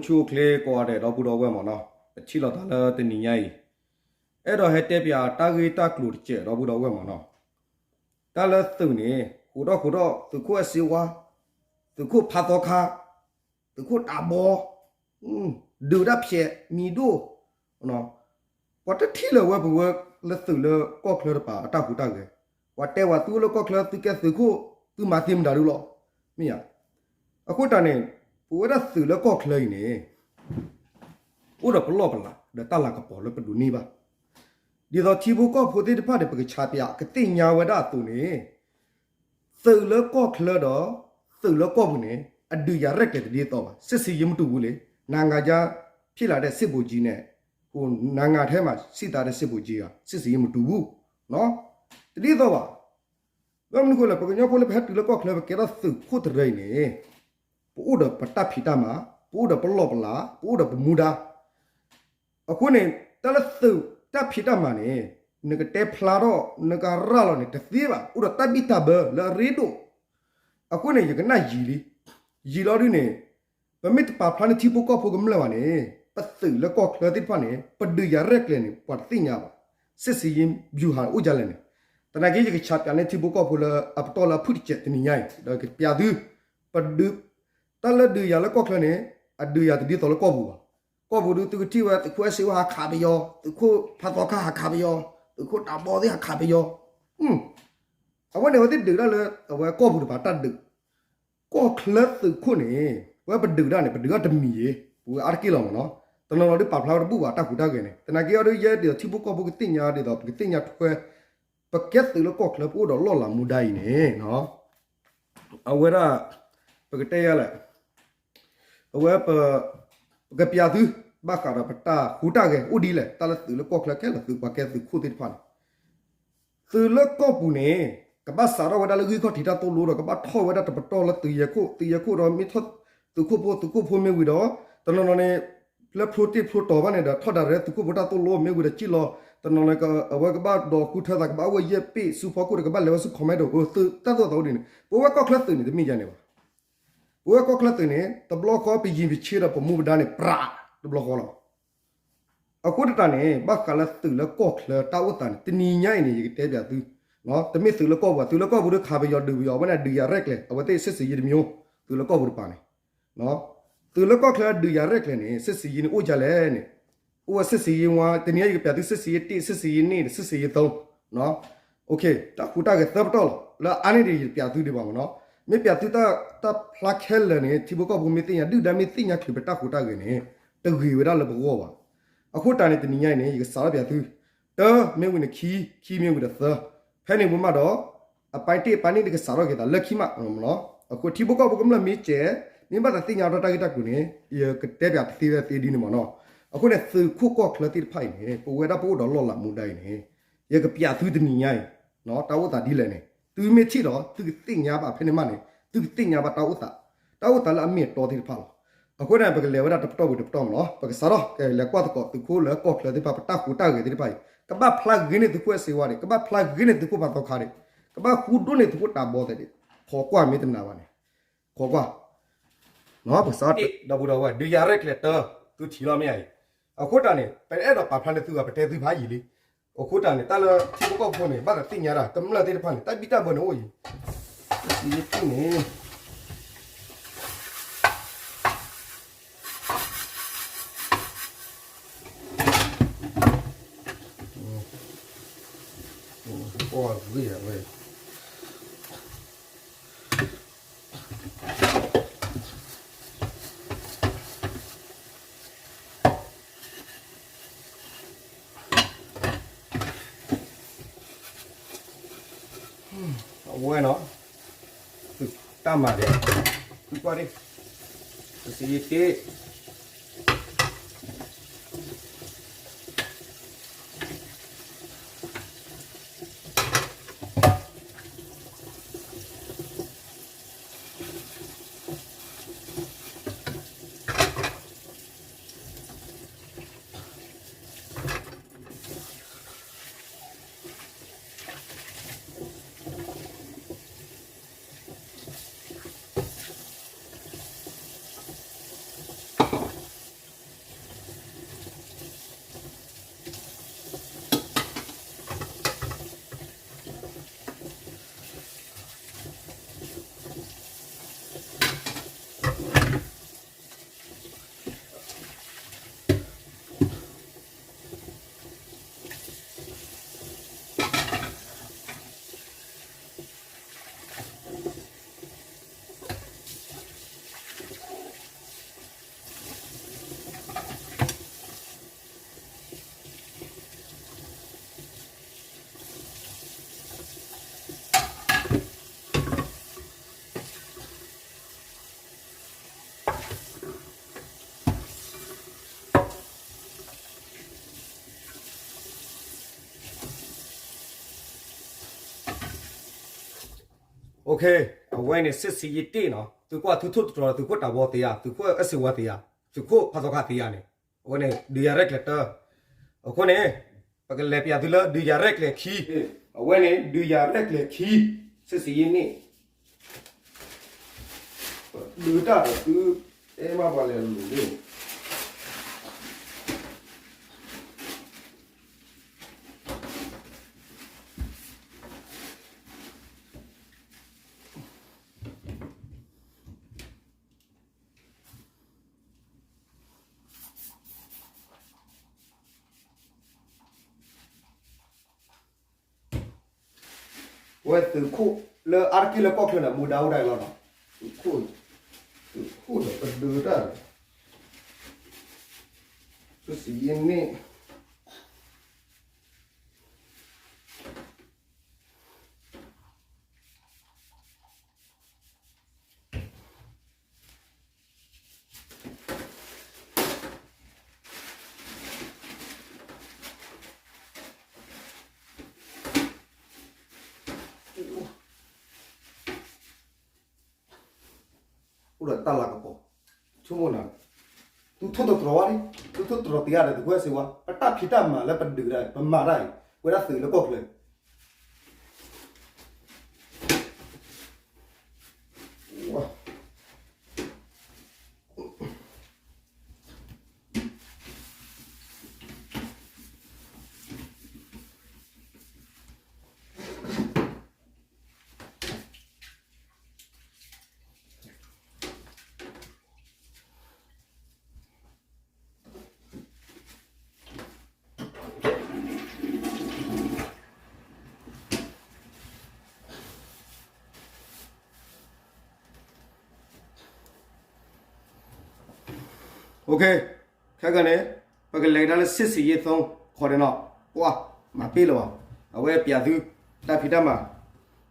အိၣ်ဆူၣ်အိၣ်ချ့ကိးဂၤဒဲး ဒီပုၢ်ဒီဝဲၢ်မ့ၢ်နီၤ, ပထံၣ်လိာ်သးလၢတနံၤညါအံၤ, အဲၣ်ဒိးဟဲတဲပၠးတၢ်ဂ့ၢ်တၢ်ကျိၤတစဲး ဒီပုၢ်ဒီဝဲၢ်မ့ၢ်နီၤ. တၢ်လၢသုးန့ၣ် ဃိးဒီၣ်ဃိးဒီၣ် သုးခိၣ်အဲၣ်စ့ဝါ, သုးခိၣ်ဖးသီခါ, သုးခိၣ်တးဘီ, ဒုးတၢ်ဖျဲးမံၤဒိၣ်, ပှၤတထံၣ်လၢၤဝဲပဝဲလၢသုးလၢကီၢ်ချၢတပၤအတၢ်ဟူးတၢ်ဂဲၤ, ပှၤတဲဝဲသုအိၣ်လၢကီၢ်ချၢ သုကဲသုးခိၣ် သုမၤသ့မတၤဒုလီၤ, မ့ၢ်ဧါ. အဃိတၢ်န့ၣ် ပဝဲဒၣ်သုးလၢကီၢ်ချၢအံၤန့ၣ် အိၣ်ဒီးပလီၢ်ပလၤ ဒီးတၢ်လၤကပီၤလၢပဒိးန့ၢ်ဘၣ်. ဒ်သိးထံဖိကီၢ်ဖိသ့ၣ်တဖၣ်န့ၣ် ပကဆးပၠးကသ့ၣ်ညါဝဲဒၣ်အသိးန့ၣ် သုးလၢကီၢ်ချၢဒီး သုးလၢကီၢ်ပူၤန့ၣ် အဒုးယၤရဲၣ်ကျဲၤတဒ်သိးဘၣ်, စစ်ဆင်ရေးမတူဘူးလေ, နိုင်ငံခြားဖြစ်လာတဲ့စစ်ဗိုလ်ကြီးနဲ့ ဟို နိုင်ငံထဲမှာရှိတဲ့စစ်ဗိုလ်ကြီးက စစ်ဆင်ရေးမတူဘူး, တဒ်သိးဘၣ်. ဘၣ်မနုၤအဃိလဲၣ် ပကညီဖိလၢပဟဲတုၤလၢကီၢ်ချၢ ပကဲထီၣ်သုးခိၣ်တရၢအံၤန့ၣ် ပအိၣ်ဒီးပတၢ်ဖံးတၢ်မၤ, ပအိၣ်ဒီးပလီၢ်ပလၤ, ပအိၣ်ဒီးပမူဒါ အဃိန့ၣ် တၢ်လၢသုးတၢ်ဖံးတၢ်မၤန့ၣ် နကတဲဖျါထီၣ် နကရၤလီၤန့ၣ် တသ့ဘၣ်, အိၣ်ဒီးတၢ်ဘံၣ်တၢ်ဘၢလၢအရ့ဒိၣ်. အဃိန့ၣ် ယကနၣ်ယံာ်လံ, ယံာ်လီၤဒုန့ၣ် ပမ့ၢ်တပာ်ဖျါန့ၢ်ထံဖိကီၢ်ဖိကမျၢၢ်ဘၣ်န့ၣ် ပသုးလၢကီၢ်ချၢသ့ၣ်တဖၣ်န့ၣ် ပဒုးယၤရဲၣ်ကျဲၤန့ၣ် ပှၤတသ့ၣ်ညါဘၣ်, စစ်ဆင်ရေးဗျူဟာန့ၣ် အိၣ်ဒ်လဲၣ်န့ၣ်. သနာ်က့ ယကဆးပၠးန့ၢ်ထံဖိကီၢ်ဖိလၢအပတီၢ်လၢအဖုၣ်တစဲးတနံၤညါအံၤ ဒီးကပၠးသု ပဒုး တၢ်လၢဒုးယၤလၢကီၢ်ချၢန့ၣ် အဒုးယၤတဒ်သိးလၢကီၢ်ပူၤဘၣ်. ကီၢ်ပူၤဒု သုကထံၣ်ဝဲ သုးခိၣ်အဲၣ်စ့ဝါဟးခးပယီၤ, သုးခိၣ်ဖးသီခါဟးခးပယီၤ, သုးခိၣ်တးဘီသ့ၣ်ဟးခးပယီၤ, အဝဲန့ၣ် အဝဲသ့ၣ်ဒုးဒၣ်လၢအဝဲကီၢ်ပူၤတပၤတၢ်ဒုး, ကီၢ်ချၢသုးခိၣ်န့ၣ် ပဝဲပဒုးဒၣ်န့ၣ် ပဒုးဒၣ်တမံၤယ့ၤ, ပဝဲအါတက့ၢ်လီၤမ့ၢ်နီၤ, တနီၤနီၤဒုးပာ်ဖျါဝဲတဘူၣ်ဘၣ်တၢ်ဟူးတၢ်ဂဲၤန့ၣ်, သနာ်က့အီၤဒုး ယဲဒ်သိးထံဖိကီၢ်ဖိကသ့ၣ်ညါဒ်သိး ပကသ့ၣ်ညါထွဲ ပကဲသုးလၢကီၢ်ချၢ ပအိၣ်ဒီးလီၢ်လၤမူဒါအံၤန့ၣ် အဝဲဒၣ် ပကတဲယၤလဲၣ်, အဝဲပ ပကပၠးသု ဘၣ်ဃးဒီးပတၢ်ဟူးတၢ်ဂဲၤအိၣ်ဒ်လဲၣ်, တၢ်လၢသုးလၢကီၢ်ချၢခဲလၢာ် သုးပှၤကဲသုးခိၣ်သ့ၣ်တဖၣ်န့ၣ်, သုးလၢကီၢ်ပူၤန့ၣ် ကဘၣ်စးထီၣ်ဝဲဒၣ်လၢဂံၢ်ခီၣ်ထံးတၢ်သိၣ်လိဒီး ကဘၣ်ထီၣ်ဝဲဒၣ်တပတီၢ်လၢသုးယဲၢ်ခိၣ်, သုးယဲၢ်ခိၣ်ဒီးမ့ၢ်ထီၣ်သုးခိၣ်ဖိ, သုးခိၣ်ဖိမ့ၢ်ဝံၤဒီး တနီၤနီၤန့ၣ် လၢဖျိတ့ၢ်ဖျိတီၤဘၣ်န့ၣ်ဒီး ထီၣ်ဒၣ်ရဲၣ်သုးခိၣ်ဖိတၢ်သိၣ်လိမ့ၢ်ဝံၤဒီး ကံၣ်လီၤ, တနီၤနီၤ အဝဲကဘၣ်ဒီးဃုထၢသး ကဘၣ်အိၣ်ဝဲယဲၢ်ပ့ၣ် ဆူဖီခိၣ်ဒီး ကဘၣ်လဲၤဝဲဆူ commando သုးတၢ်သိၣ်တၢ်သီအိၣ်ဒ်န့ၣ်, ပဝဲကီၢ်ချၢသုးန့ၣ် တမ့ၢ်ဒ်န့ၣ်ဘၣ်. ပဝဲကီၢ်ချၢသုးန့ၣ် တဘျီဃီ ပယံာ်ပဆ့ဒီးပမူပဒါန့ၣ် ပြးတဘျီဃီလီၤ. အဃိသတးန့ၣ် ဘၣ်ဃးလၢသုးလၢကီၢ်ချၢတၢ်အိၣ်သးန့ၣ် တနံၤညါအံၤန့ၣ် ယကတဲပၠးသု, တမ့ၢ်သုးလၢကီၢ်ပူၤဘၣ်, သုးလၢကီၢ်ပူၤဒီးခးပယီၤဒုးပယီၤ အဝဲန့ၣ်ဒုးယၤရဲၣ်ကျဲၤ အဝဲသ့ၣ် စစ်ဆင်ရေးတမျိုး, သုးလၢကီၢ်ပူၤတပၤန့ၣ် သုးလၢကီၢ်ချၢဒုးယၤရဲၣ်ကျဲၤန့ၣ် စစ်ဆင်ရေးန့ၣ် အိၣ်ဒ်လဲၣ်န့ၣ်, အိၣ်ဝဲ စစ်ဆင်ရေးဝါ, တနံၤအံၤယကပၠးသု စစ်ဆင်ရေးတစ်, စစ်ဆင်ရေးနှစ်, စစ်ဆင်ရေးသုံး, တၢ်ဟူးတၢ်ဂဲၤသၢပတီၢ်လီၤ. လၢအါန့ၢ်ဒံး ယတပၠးသုဒံးဘၣ်မ့ၢ်နီၤ, မ့ၢ်ပၠးသုတၢ်ဖျါခဲလၢာ်န့ၣ် ထံဖိကီၢ်ဖိမ့ၢ်သ့ၣ်ညါ ဒုၣ်ဒါမ့ၢ်သ့ၣ်ညါချုး ပတၢ်ဟူးတၢ်ဂဲၤန့ၣ် တဂ့ၤဝဲဒၣ်လၢပဂီၢ်ဘၣ်. အဃိတၢ်န့ၣ် တနံၤညါအံၤန့ၣ် ယကစးထီၣ်ပၠးသု, တၢ မ့ၢ်ဝံၤန့ၣ်ခံ, ခံမ့ၢ်ဝံၤဒီးသၢ, ဖဲန့ၣ်ဝံၤမးဒီး အပိုင်းတစ် ပိုင်းနှစ် န့ၣ်ကစးထီၣ်က့ၤသးလၢခံမးမ့ၢ်နီၤ. အဃိထံဖိကီၢ်ဖိကမျၢၢ်မ့ၢ်စဲး မ့ၢ်ဘၣ်သးသ့ၣ်ညါထီၣ်တၢ်ဂ့ၢ်တၢ်ကျိၤန့ၣ် ယကတဲပၠးတသ့ဝဲသ့ဒ်န့ၣ်မ့ၢ်နီၤ. အဃိန့ၣ် သုးခိၣ်ကီၢ်ချၢသ့ၣ်တဖၣ်အံၤန့ၣ် ပဝဲဒၣ်ပအိၣ်ဒီးလီၢ်လၤမူဒါအံၤန့ၣ် ယကပၠးသုတနံၤညါအံၤ တၢ်အိၣ်သးဒ်လဲၣ်န့ၣ် သုမ့ၢ်ထံၣ်ဒီး သုကသ့ၣ်ညါဘၣ်ဖဲန့ၣ်မးန့ၣ် သုကသ့ၣ်ညါဘၣ်တၢ်အိၣ်သး, တၢ်အိၣ်သးလၢအမ့ၢ်အတီသ့ၣ်တဖၣ်လီၤ. အဃိန့ၣ် ပကလဲၤဝဲဒၣ်တပတီၢ်ဝံၤတပတီၢ်မ့ၢ်နီၤ. ပကစးထီၣ် ကလဲၤကွၢ်သကိးသုးခိၣ်လၢကီၢ်ချၢသ့ၣ်တဖၣ် ပတၢ်ဟူးတၢ်ဂဲၤသ့ၣ်တဖၣ်အံၤ ကဘၣ်ဖျါဂ့ၤန့ၢ်သုးခိၣ်အဲၣ်စ့ဝါဒံး, ကဘၣ်ဖျါဂ့ၤန့ၢ်သုးခိၣ်ဖးသီခါဒံး, ကဘၣ်ဃူဒိၣ်န့ၢ်သုးခိၣ်တးဘီသဲးဒံး, ခိးကွၢ်မ့ၢ်တနာ်ဘၣ်န့ၣ် ခိးကွၢ် ပကစးထီၣ် ဒီပုၢ်ဒီဝဲၢ် ဒုးယၤရဲၣ်ကျဲၤတၢ သုထံၣ်လီၤမ့ၢ်ဧါအံၤ. အဃိတၢ်န့ၣ် ပအဲၣ်ဒိးပာ်ဖျါန့ၢ်သုဂၤ ပတဲသုဖးယံာ်လံ. အဃိတၢ်န့ၣ် တၢ်လၢထံဖိကီၢ်ဖိန့ၣ် ဘၣ်သးသ့ၣ်ညါတၢ် ကမျၢၢ်သ့ၣ်တဖၣ်န့ၣ် တၢ်ဘံၣ်တၢ်ဘၢန့ၣ်အိၣ်အံၤ ယထံၣ်န့ၣ် အိၣ်ဂ့ၤဝဲ အဝဲနီၤ တၢ်မၤဒဲး ကွၢ်ဒံး စစ်ဆင်ရေးတစ် စစ်ဆင်ရေးတစ် အဝဲန့ၣ် စစ်ဆင်ရေးတစ်နီၤ, သုးခိၣ်အသုးထိၣ်သတြီၤ သုးခိၣ်တၢ်ဘီသ့ဧါ, သုးခိၣ်အဲၣ်စ့ဝါသ့ဧါ, သုးခိၣ်ဖးသီခါသ့ဧါန့ၣ်, အဝဲန့ၣ် ဒုးယၤရဲၣ်ကျဲၤတၢ, အဃိန့ၣ် ပကလဲၤပျးသုလၢ ဒုးယၤရဲၣ်ကျဲၤခံ, အဝဲန့ၣ် ဒုးယၤရဲၣ်ကျဲၤခံ, စစ်ဆင်ရေးနှစ်, ဒုးတၢ်ဒီးသု အဲၣ်မးပှၤလဲၤလူၤလံ ဝဲသုးခိၣ်လၢအါတက့ၢ်လၢကီၢ်ချၢန့ၣ် မူဒါအိၣ်ဒၣ်အံၤလီၤနီၤ, သုးခိၣ်, သုးခိၣ်ဒီးပဒုးတၢ်, စစ်ဆင်ရေးနှစ် အိၣ်ဒီးတၢ်လၤကပီၤ, ဆိကမိၣ်နၤ, သုးထိၣ်သတြီၤဝဲန့ၣ်, သုးထိၣ်သတြီၤသ့ဧါဒီး သုးခိၣ်အဲၣ်စ့ဝါ, ပတၢ်ဖံးတၢ်မၤလၢပဒုးဒၣ် ပမၤတၢ်အံၤ, ပဝဲဒၣ်သုးလၢကီၢ်ချၢ ခဲကနံၣ်န့ၣ် ပကလဲၤကဒါလၢ စစ်ဆင်ရေးသုံး ခိးဒဲးနီၤ, ပှၤမၤပ့ၢ်လၢၤဘၣ်, အဝဲပျးသု တၢ်ဖံးတၢ်မၤ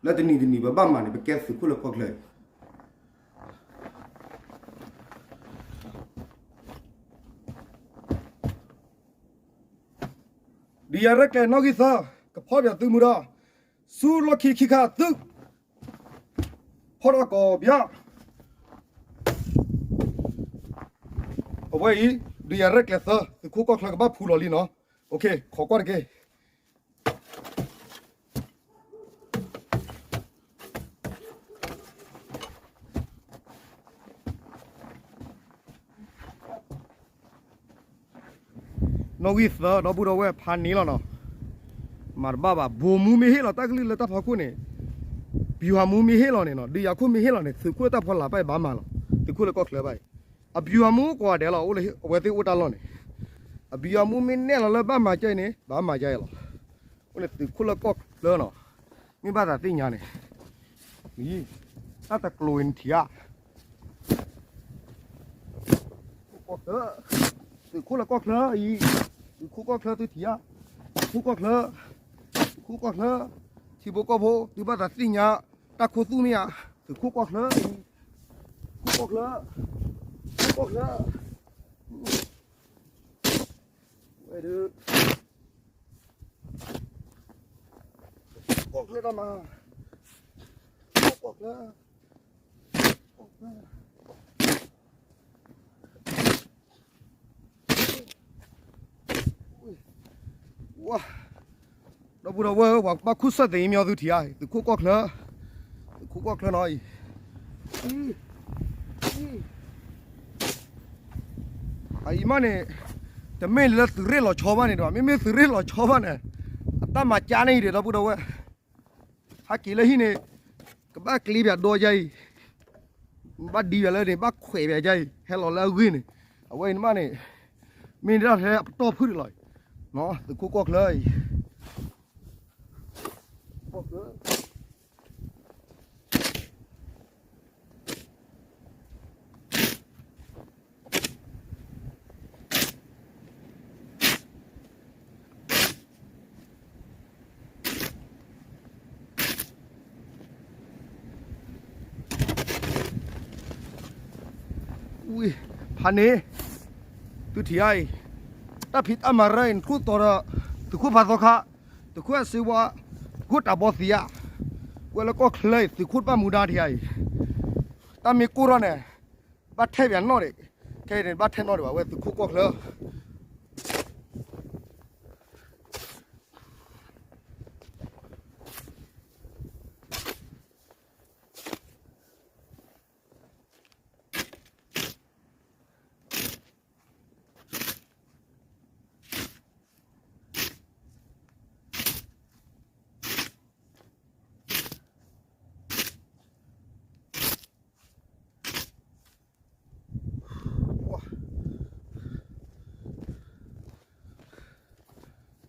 လၢတနံၤတနံၤပဘၣ်မၤန့ၣ် ပကဲသုးခိၣ်လၢကီၢ်ချၢ ဒုးယၤရဲၣ်ကျဲၤနီၣ်ဂံၢ်သၢ, ကဖီၣ်ပၠးသုမုၢ်ဒီး, ဆူလီၢ်ခံခံခါသု, ဖီၣ်ထီၣ်ကီၢ်ပၠး, အဝဲအံၤ ဒုးယၤရဲၣ်ကျဲၤသၢ သုးခိၣ်ကီၢ်ချၢကဘၣ်ဖူလီၤလံနီၤ, ခိးကွၢ်တက့ၢ်. နီၣ်ဂံၢ်သၢ ဒီပုၢ်ဒီဝဲၢ်ဖးန့ၣ်လီၤနီၤ, မၤတဘၣ်ဘၣ်, ဗိုလ်မှူးမ့ၢ်ဟ့ၣ်လီၤတၢ်ကလုၢ်လၢတၢ်ဖီခိၣ်န့ၣ်, ဗျူဟာမှူးမ့ၢ်ဟ့ၣ်လီၤန့ၣ်နီၤ, ဒုးယၤခိၣ်မ့ၢ်ဟ့ၣ်လီၤန့ၣ် သုးခိၣ်တၢ်ဖီလာ်ဘၣ်အံၤဘၣ်မၤလီၤ, သုးခိၣ်လၢကီၢ်ချၢဘၣ်အံၤ, အဗျူဟာမှူးကိးဂၤဒဲးလီၤ, အဝဲသ့ၣ်အိၣ်တၢ်လီၢ်န့ၣ်, အဗျူဟာမှူးမ့ၢ်နဲၣ်လီၤလၢဘၣ်မၤကဲအံၤန့ၣ် ဘၣ်မၤကဲအံၤလီၤ, အိၣ်န့ၣ်သုးခိၣ်လၢကီၢ်ချၢနီၤ, မ့ၢ်ဘၣ်သးသ့ၣ်ညါန့ၣ်, တၢ်တကျိၤအံၤနထံၣ်ဧါ သုးခိၣ်လၢကီၢ်ချၢအံၤ, သုးခိၣ်ကီၢ်ချၢသုထံၣ်ဧါ, သုးခိၣ်ကီၢ်ချၢ, သုးခိၣ်ကီၢ်ချၢ, ထံဖိကီၢ်ဖိ သုဘၣ်သးသ့ၣ်ညါ, တၢ်ခိသူၣ်မ့ၢ်ဧါ, သုးခိၣ်ကီၢ်ချၢအံၤ, သုးခိၣ်ကီၢ်ချၢ, သုးခိၣ်ကီၢ်ချၢ, ဝဲဒၣ် ကီၢ်ချၢတၢ်မၤ, ကီၢ်ချၢ, ကီၢ်ချၢ, ဝါ, ဒီပုၢ်ဒီဝဲၢ် ပှၤဘၣ်ခူၣ်စၢ်သ့ၣ်အံၤမ့ၢ်သုထံၣ်ဧါ, သုးခိၣ်ကီၢ်ချၢ, သုးခိၣ်ကီၢ်ချၢနီၤအံၤ အအံၤမးန့ၣ်, တမ့ၢ်လၢသုးရ့ၣ်လီၤဆီဘၣ်န့ၣ်ဒီး မ့မ့ၢ်သုးရ့ၣ်လီၤဆီဘၣ်န့ၣ်, အတၢ်မၤကါန့ၣ်အံၤဒီး ဒီပုၢ်ဒီဝဲၢ်, ဟဲက့ၤလၢဟံၣ်န့ၣ်, ကဘၣ်ကျ့ပၠးဒီယါအံၤ, ဘၣ်ဒံပၠးလၢန့ၣ် ဘၣ်ခွဲးပၠးယါအံၤ ဟဲလီၤလၢအဂ့ၢ်န့ၣ်, အဝဲအံၤမးန့ၣ်, မ့ၢ်ဒၣ်ထဲအပတီၢ်ဖုၣ်န့ၣ်လီၤ, သုးခိၣ်ကီၢ်ချၢအံၤ ဖးန့ၣ်, သုထံၣ်ဧါအံၤ, တၢ်ဖံးတၢ်မၤရၢအံၤ နထူၣ်သီဒီး, သုးခိၣ်ဖးသီခါ, သုးခိၣ်အဲၣ်စ့ဝါ, သုးခိၣ်တၢ်ဘီသ့ဧါ, ဝဲလၢကီၢ်ချၢအံၤ သုးခိၣ်တဘၣ်မူဒါတယါအံၤ, တၢ်မ့ၢ်ကိၢ်ထီၣ်န့ၣ် ဘၣ်ထဲပၠးနီၣ်ဒံး, ခဲအံၤန့ၣ် ဘၣ်ထဲနီၣ်ဒံးဘၣ် ဝဲသုးခိၣ်ကီၢ်ချၢ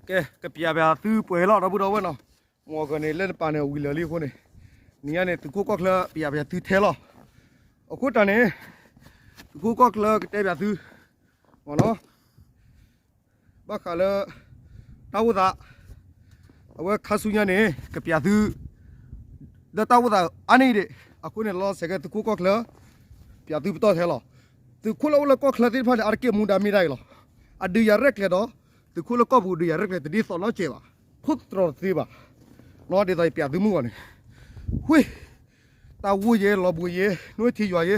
ကဲ ကပျးပၠးသုပှဲၤလီၤ ဒီပုၢ်ဒီဝဲၢ်နီၤ, မ့ၢ်ဂ့ၤန့ၣ် လၢနပာ်န့ၣ် ဝံၤလၢာ်လံအဃိန့ၣ်, နံၤညါန့ၣ် သုးခိၣ်ကီၢ်ချၢ ပျးပၠးသုထဲလီၤ. အဃိတၢ်န့ၣ် သုးခိၣ်ကီၢ်ချၢကတဲပၠးသု မ့ၢ်နီၤ ဘၣ်ဃးလၢ တၢ်အိၣ်သး အဝဲခါဆူညါန့ၣ် ကပျးသု ဒီးတၢ်အိၣ်သးအါန့ၢ်ဒံး အဃိန့ၣ် လီၤစဲးကဲသုးခိၣ်ကီၢ်ချၢ ပျးသုပတီၢ်ထဲလီၤ. သုးခိၣ်လၢအိၣ်လၢကီၢ်ချၢသ့ၣ်တဖၣ်န့ၣ် အါတက့ၢ်မူဒါမ့ၢ်ဒၣ်အံၤလီၤ. အဒုးယၤရဲၣ်ကျဲၤဒီး သုးခိၣ်လၢကီၢ်ပူၤဒုးယၤရဲၣ်ကျဲၤတဒ်သိးနီတစဲးဘၣ်. ခိၣ်သတြီၤတသ့ဘၣ်. နီၤ ဒ်သိးယပျးသုမုၢ်ဂီၤန့ၣ် ဝ့ၢ် တၢ်ဝူၣ်ယဲ လီၤဘှံးယဲ နွံထံယွၤယဲ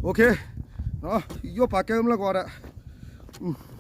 OK ယိၣ်ပာ်ကဲမုၢ်လၢကီးဒီး